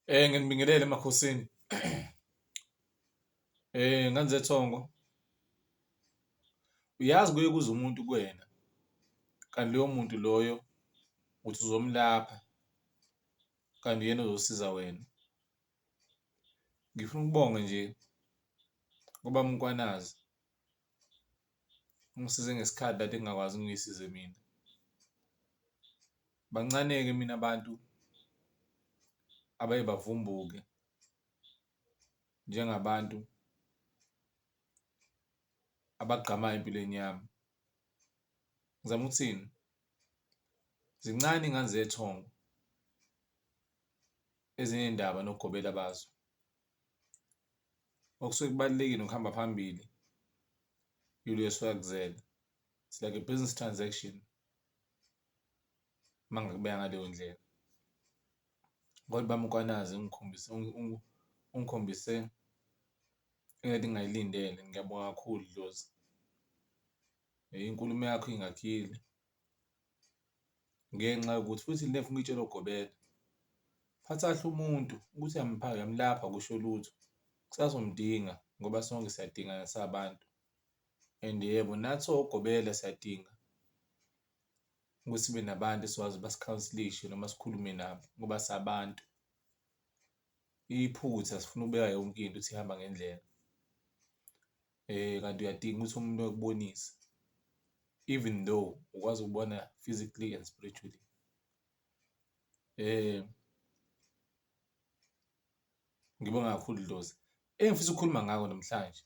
Nginibingelele emakhosini. Ngane zethongo, uyazi kuye kuze umuntu kuwena, kanti loyo muntu loyo uthi uzomlapha kanti uyena ozosiza wena. Ngifuna ukubonga nje kubaba uMkwanazi, ungisize ngesikhathi kade ngingakwazi ngiy'size mina. Bancane-ke mina abantu abaye bavumbuke njengabantu abagqamayo empilweni yami. Ngizama ukuthini? Zincane iy'ngane zethongo ezinendaba nogobela bazo. Okusuke kubalulekile nokuhamba phambili yilo esuke akuzele. It's like a business transaction uma ngingakubeka ngaleyo ndlela. Kodwa ubaba uMkwanazi ungikhombise ungikhombise engade ngingayilindele, ngiyabonga kakhulu dlozi. Inkulumo yakho ingakhile ngenxa yokuthi futhi le engifuna ukuyitshela ogobela, phatha kahle umuntu ukuthi uyamlapha akusho lutho, kusasa uzomdinga ngoba sonke siyadingana sabantu and yebo nathi ogobela siyadinga ukuthi sibe nabantu esizokwazi basikhawunsilishe noma sikhulume nabo ngoba sabantu. Iphutha sifuna ukubeka yonke into ukuthi ihamba ngendlela. Kanti uyadinga ukuthi umuntu akubonise even though ukwazi ukubona physically and spiritually. Ngibonge kakhulu dlozi. Engifisa ukukhuluma ngako namhlanje,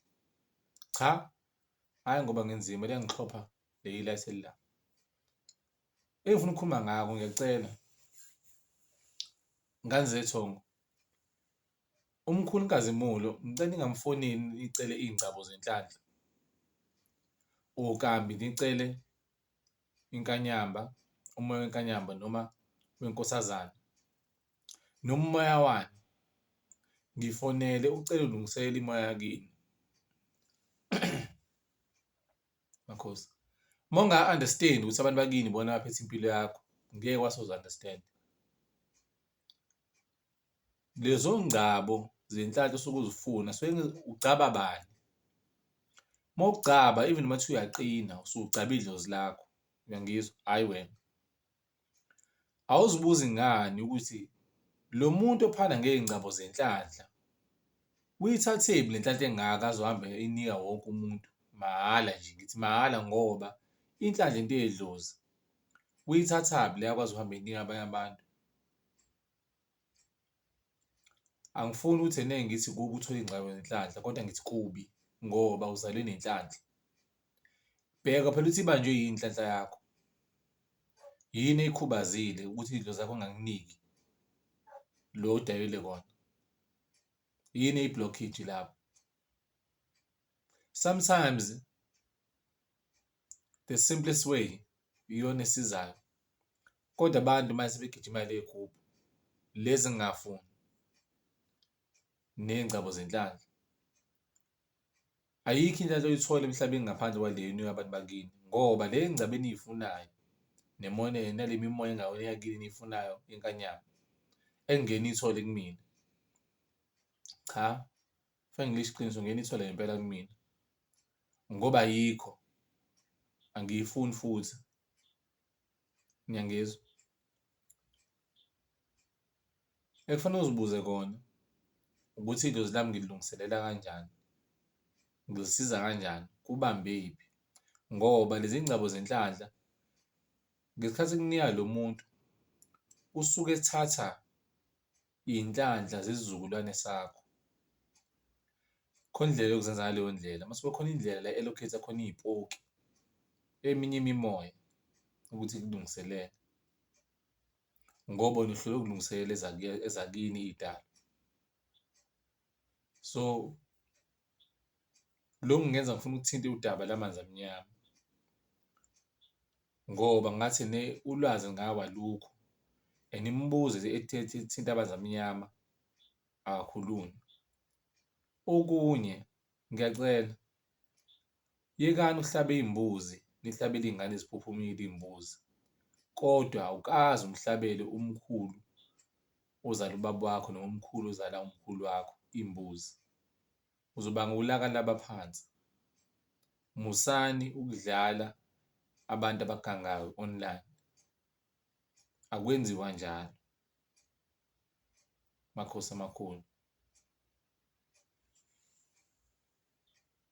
cha, hhayi ngoba ngenzima liyangixhopha leli light elila. Engifuna ukukhuluma ngako ngiyacela ngane zethongo. Umkhulu Nkazimulo ngicela ningamfoneli nicele iy'ngcabo zenhlanhla or kambe nicele inkanyamba, umoya wenkanyamba noma wenkosazana noma umoya wani. Ngifonele ucela ulungiselele imoya yakini. Makhosi, uma unga-understand-i ukuthi abantu bakini ibona abaphethe impilo yakho, ngeke wasoze u-understand-e. Lezo ngcabo zenhlanhla osuke uzifuna suke ugcaba bani? Uma ugcaba even noma kuthiwa uyaqina usuke ugcaba idlozi lakho, uyangizwa? Hhayi wena. Awuzibuzi ngani ukuthi lo muntu ophana ngey'ngcabo zenhlanhla uyithathephi le nhlanhla engaka azohambe eyinika wonke umuntu mahhala nje, ngithi mahhala ngoba inhlanhla into yedlozi. Uyithathaphi le akwazi ukuhamba eyinika abanye abantu? Angifuni ukuthi ene ngithi kubi uthole iy'ngxaki zenhlanhla kodwa ngithi kubi ngoba uzalwe nenhlanhla. Bheka phela ukuthi ibanjwe yini inhlanhla yakho, yini eyikhubazile ukuthi idlozi lakho lingakuniki lo odayelwe kona, yini eyi-blockage lapho. Sometimes the simplest way iyona esizayo, kodwa abantu mase sebegijima ley'gubhu lezi engingafuni ney'ngcabo zenhlanhla. Ayikho inhlanhla oyithola emhlabeni ngaphandle kwale enikwa abantu bakini ngoba le ngcebo eniyifunayo nale mimoya eyakini eniyifunayo yenkanyamba engeke niyithole kumina, cha, kufanele ngilisho iqiniso ngeke niyithole ngempela kumina. Ngoba ayikho, angiyifuni futhi. Niyangizwa? Ekufanele uzibuze kona ukuthi idlozi lami ngililungiselela kanjani, ngilisiza kanjani, kubambephi ngoba lezi ngcabo zenhlanhla ngesikhathi ekunika lo muntu usuke ethatha iy'nhlanhla zesizukulwane sakho. Khona indlela yokuzenza ngaleyo ndlela, mase kube khona indlela la e-allocate-a khona iy'poki eminye imimoya ukuthi ikulungiselele ngoba wena uhlulwe ukulungiselela ezakini iy'dalwa. So, lokhu kungenza ngifune ukuthinta udaba lamanzi amnyama ngoba ngathi ne ulwazi ngawo alukho and imibuzo ethinta amanzi amnyama akakhulunywa. Okunye ngiyacela, yekani ukuhlaba iy'mbuzi nihlabele iy'ngane eziphuphumile iy'mbuzi, kodwa awukaze umhlabele umkhulu ozala ubaba wakho noma umkhulu ozala umkhulu wakho imbuzi. Uzobanga ulaka labaphansi. Musani ukudlala abantu abagangayo online. Akwenziwa njalo, makhosi amakhulu.